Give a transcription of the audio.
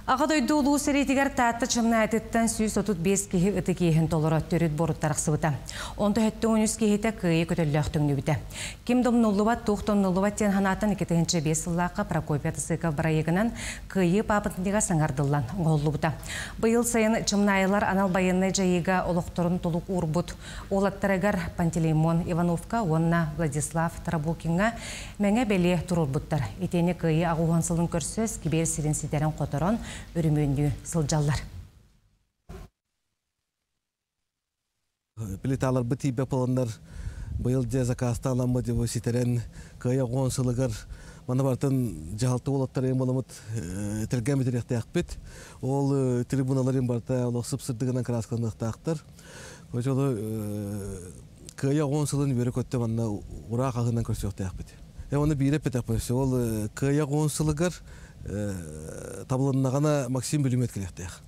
Аҕа дойду улуу сэриитигэр Таатта Чымнаайытыттан 135 киһи ытык иэһин толоро төрүт боруттар тахсыбыта. Онто 73 киһитэ кыайыы көтөллөөх төҥнүбүтэ. Ким домнуллубат, туох домнуллубат диэн санааттан 2005 сыллаахха Прокопий Атасыков бырайыагынан Кыайыы паапатынньыга саҥардыллан оҥоһуллубута. Быйыл сайын Чымнаайылар анал байыаннай дьайыыга олохторун толук уурбут уолаттарыгар Пантелеймон Ивановка уонна Владислав Тарабукиҥҥа Мэҥэ бэлиэ туруорбуттар. Итини Кыайыы аҕыс уон сылын көрсө Скибер сирин ситэрэн-хоторон өрөмүөннүү сылдьаллар. Плиталарбыт тиийбэт буоланнар быйыл дьэ заказтааламмыт дьэ ситэрэн Кыайыы 80 сылыгар манна барытын дьаһалта уолаттарын буоламмыт тэлгээн бүтүрүөхтээхпит. Ол трибуналарын барыта олох сып-сырдыгынан кырааскаланыахтаахтар. Очолу Кыайыы 80 сылын үөрэ-көттө манна ураа хаһыынан көрсүөхтээхпит. Оны биире эппэтэхпин ол Кыайыы 80 сылыгар табылыннаҕына Максим бүлүмүөт кэлиэхтээх.